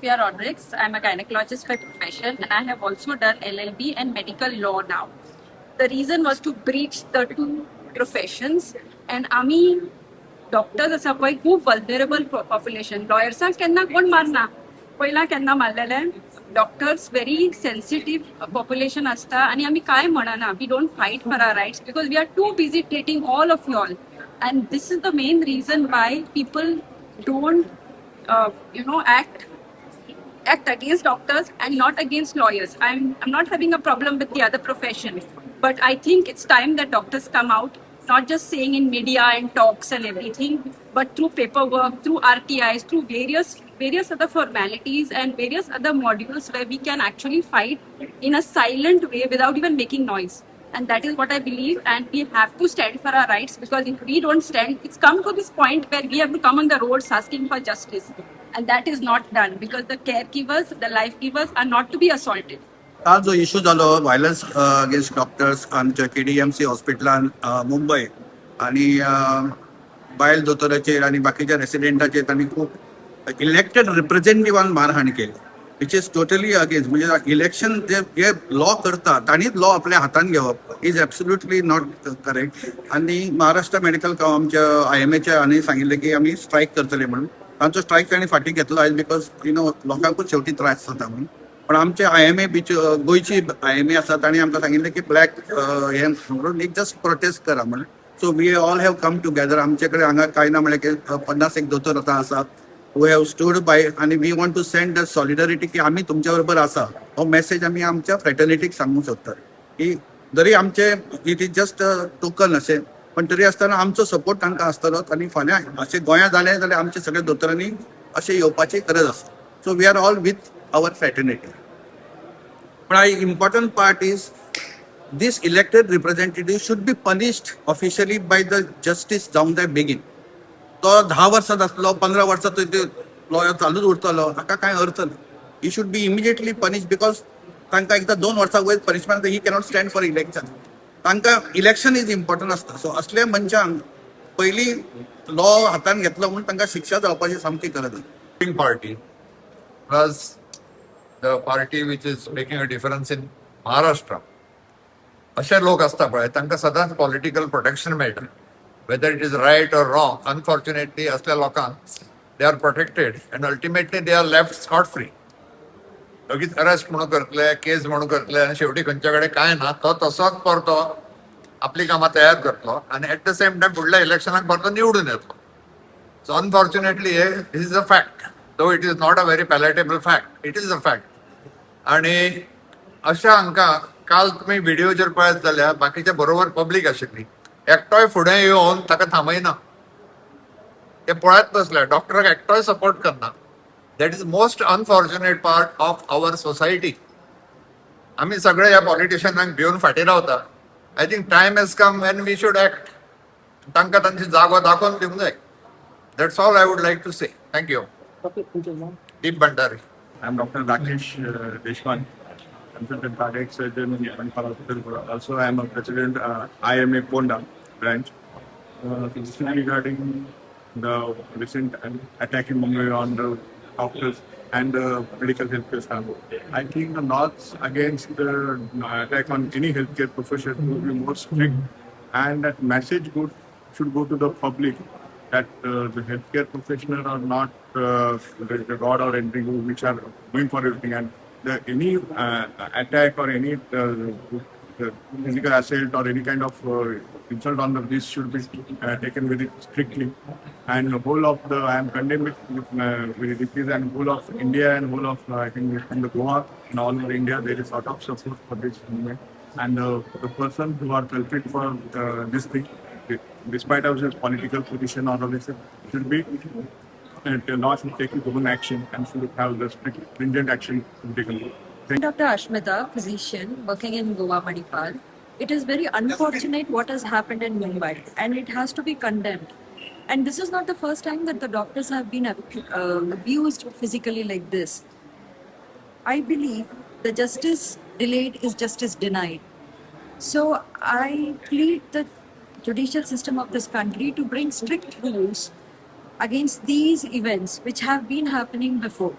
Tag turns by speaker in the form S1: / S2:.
S1: Sophia Rodriguez. I'm a gynecologist by profession and I have also done LLB and medical law now. The reason was to breach the two professions and आमी doctors आसा पळय, खूब vulnerable population. लॉयर्सांक केन्ना कोण मारना, पयला केन्ना मारलेले? Doctors very sensitive population आसता आनी आमी कांय म्हणना. We don't fight for our rights because we are too busy treating all of y'all, and this is the main reason why people don't act against doctors and not against lawyers. I'm not having a problem with the other profession, but I think it's time that doctors come out, not just saying in media and talks and everything, but through paperwork, through RTIs, through various other formalities and various other modules where we can actually fight in a silent way without even making noise. And that is what I believe. And we have to stand for our rights because if we don't stand, it's come to this point where we have to come on the roads asking for justice. And that is not done because the caregivers, the life givers are not to be assaulted.
S2: काल जो issue जालो violence against doctors आमच्या KDMC हॉस्पिटलान मुंबय आणि बायल दोतोराचेर आनी बाकीच्या रेसिडेंटाचेर तांणी खूब इलेक्टेड रिप्रेझेंटेटिव्हान मारहाण केली, which is totally against. म्हणजे इलेक्शन जे जे लॉ करता तांणीच लॉ आपल्या हातान घेवप is absolutely not correct. आनी महाराष्ट्र मेडिकल आमच्या आयएमएच्या हांणी सांगिल्लें की आमी स्ट्रायक करतले म्हणून. तांचो स्ट्रायक तांणी फाटीं घेतलो आयज because you know लोकांकूच शेवटी त्रास जाता म्हणून. पण आमचे आयएमए बीच, गोंयची आयएमए आसा, तांणी आमकां सांगिल्लें की ब्लॅक हे म्हणून एक जस्ट प्रोटेस्ट करा म्हणून. So we all have come together. आमचे कडेन हांगा कांय ना म्हणल्यार की 50 एक दोतोर आतां आसा who have stood by आनी we want to send the solidarity की आमी तुमच्या बरोबर आसा. हो मेसेज आमी आमच्या फ्रेटर्निटीक सांगूंक सोदतात की जरी आमचे it is just token अशें, पण तरी आसतना आमचो सपोर्ट तांकां आसतलो आनी फाल्यां अशें गोंयांत जालें जाल्यार आमचे सगळे दोतोरांनी अशें येवपाची गरज आसा. So we are all with our fraternity. पण important part is this elected representative should be punished officially by the justice जावंक जाय बेगीन. तो 10 वर्सां आसलो, 15 वर्सां तो लॉयर चालूच उरतलो, हाका कांय अर्थ ना. He should be immediately punish because तांकां एकदां 2 वर्सां वयर punishment, he cannot stand for election. तांकां इलेक्शन is important आसता. सो असले मनशांक पयलीं लॉ हातान घेतलो म्हणून तांकां शिक्षा जावपाची सामकी गरज आसा.
S3: Party plus the party which is making a difference in Maharashtra. अशे लोक आसता पळय, तांकां सदांच पॉलिटिकल प्रोटेक्शन मेळटा, whether it is right or wrong. Unfortunately, असल्या लोकांक they are protected and ultimately they are left scot free. लगीच अरेस्ट म्हणून करतले, केस म्हणून करतले आनी शेवटी खंयच्या कडेन कांय ना, तो तसोच परतो आपली कामां तयार करतलो आनी एट the same time फुडल्या इलेक्शनाक परतो निवडून येतलो. So unfortunately, this is a fact. Though it is not a very palatable fact, it is a fact. आणि अशा हांकां काल तुमी व्हिडिओ जर पळयत जाल्यार बाकीच्या बरोबर पब्लीक आशिल्ली, एकटोय फुडें येवन ताका थांबयना. ते पळयत बसले, डॉक्टराक एकटोय सपोर्ट करना. That is most unfortunate part of our society. आमी सगळे ह्या पॉलिटिशियनांक भिवन फाटीं रावता. I think time has come when we should act. तांकां तांची जागो दाखोवन दिवंक जाय. That's all I would like to say. Thank you. Deep Bhandari.
S4: I'm Dr. Rakesh Deshpande, consultant cardiac surgeon in Manipal Hospital. Also, I am a president IMA Ponda branch. This is regarding the recent attack in Mumbai on the doctors and the medical healthcare staff. I think the laws against the attack on any healthcare profession will be more strict, and that message should go to the public that the healthcare professional are not the god or anything which are going for everything, and the any attack or any the physical assault or any kind of insult on the this should be taken very strictly. And the whole of the I am condemned with it and whole of India and whole of I think from the Goa and all over India there is lot of support for this movement, and the person who are culprit for this thing, despite of his political position or all this, should be the law should take its own action and should have the strict, stringent action taken. Thank
S5: Dr. Ashmita, physician working in Goa, Manipal. It is very unfortunate what has happened in Mumbai and it has to be condemned. And this is not the first time that the doctors have been abused physically like this. I believe the justice delayed is justice denied. So I plead the judicial system of this country to bring strict rules against these events which have been happening before.